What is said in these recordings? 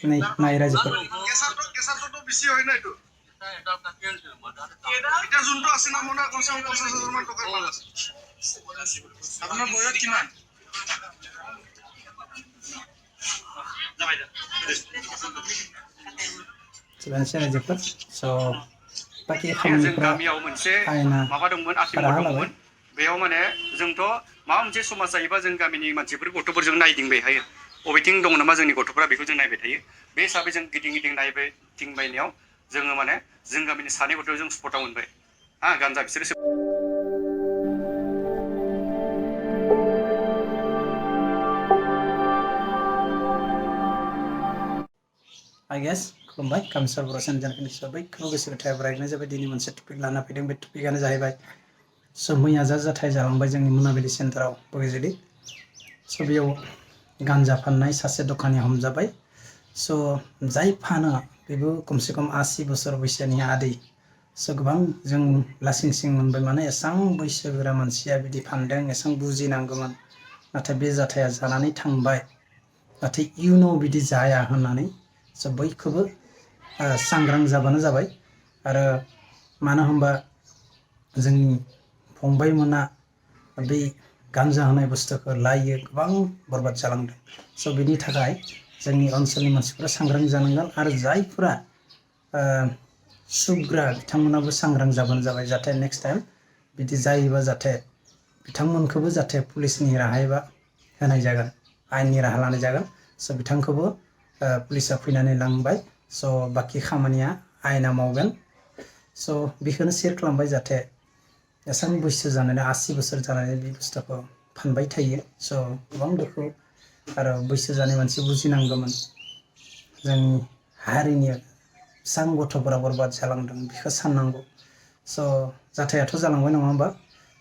Nih, naik aja kok. কেঁচাটো বেছি হয় না এইটো এটা যোনটো আছে না মনে 50,000 মান টকাৰ মাল আছে আপোনাৰ বয়স কিমান Sebenarnya aja kok. So, pakai खामानिफ्रा गामियाव मोनसे माबा दंमोन आथिमर दंमोन बेयाव माने जोंथ' माबा मोनसे समाज जायोबा जों गामिनि मानसिफोर गथ'फोरजों नायदिंबाय थायो बबेथिं दङ नामा जोंनि गथ'फोरा बेखौ जों नायबाय थायो बे हिसाबै जों गिदिं गिदिं नायबाय थिंबायनायाव जोङो माने जों गामिनि सानै गथ' जों स्पटआव मोनबाय गान्जा बिसोरो Hi guys, खुलुमबाय kami serburosan jangan sobai kru goसो गोथाय बरायनाय जाबाय दिनै मोनसे टपिक लाना फैदों बे टपिकआनो जाहैबाय स मैया जाथाय जालांबाय जोंनि मोनाबिलि सेन्टाराव बगेजुलि स बेयाव गान्जा फाननाय सासे दखानि हमजाबाय स जाय फानो बेबो खमसे खम 80 बोसोर बैसोनि आदै स गोबां जों लासिं सिं मोनबाय माने एसां बैसोगोरा मानसिया बिदि फानदों एसां बुजिनांगौमोन नाथाय बे जाथाया जानानै थांबाय नाथाय इयुनाव बिदि जाया होननानै स बयखौबो सांग्रां जाबानो जाबाय आरो मानो होनबा जोंनि फंबायमोना बे गान्जा होनाय बुस्थुखौ लायो गोबां बरबाद जालांदों स बेनि थाखाय जोंनि ओनसोलनि मानसिफोरा सांग्रां जानांगोन आरो जायफोरा सुग्रा बिथांमोनाबो सांग्रां जाबानो जाबाय जाहाथे नेक्स्ट टाइम बिदि जायोबा जाहाथे बिथांमोनखौबो जाहाथे पुलिसनि राहायबा होनाय जागोन आयेननि राहा लानाय जागोन स बिथांखौबो पुलिसा फैनानै लांबाय स बाखि खामानिया आयेना मावगोन स बेखौनो शेयार खालामबाय जाहाथे एसां बैसो जानानै 80 बोसोर जानानै बे बुस्थुखौ फानबाय थायो स गोबां दुखु आरो बैसो जानाय मानसि बुजिनांगौमोन जोंनि हारिनि बेसां गथ'फोरा बरबाद जालांदों बेखौ साननांगौ स जाथायाथ' जालांबाय नङा होमबा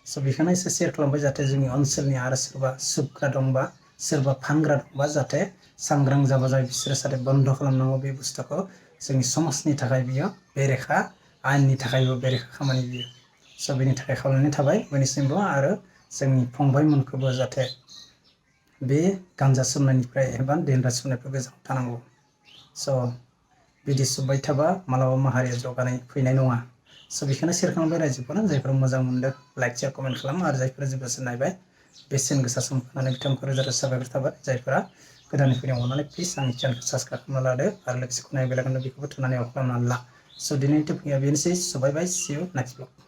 स बेखौनो एसे शेयार खालामबाय जाहाथे जोंनि ओनसोलनि आरो सोरबा सुग्रा दंबा सोरबा फानग्रा दंबा जाहाथे सांग्रां जाबा जाय बिसोरो जाहाथे बन्द खालामनांगौ बे बुस्थुखौ जोंनि समाजनि थाखाय बियो बेरेखा आयेननि थाखायबो बेरेखा खामानि बियो स बेनि थाखाय खावलायनाय थाबाय बयनिसिमबो आरो जोंनि फंबायमोनखौबो जाहाथे बे गान्जा सोबनायनिफ्राय एबा देनद्रा सोबनायनिफ्राय गोजानाव थानांगौ स बिदि सोबबाय थाबा मालाबा माहारिया जौगानाय फैनाय नङा स बेखौनो शेयार खालामबाय रायजोफोरा जायफोरा मोजां मोनदों लाइक शेयार कमेन्ट खालाम आरो जायफोरा जेबो नायबाय बेसेन गोसा सम होनानै बिथांमोनखौ रोजा रोजा साबायखर थाबाय जायफोरा गोदानै फैनायाव अननानै प्लिज आंनि चेनेलखौ साबसक्राइब खालामना लादो आरो लोगोसे नायबाय लागोन बेखौबो थुनानै अफ खालामनानै ला स दिनैनि टपिकआ बेनोसै स बाय बाय सि इउ नेक्स्ट ब्लग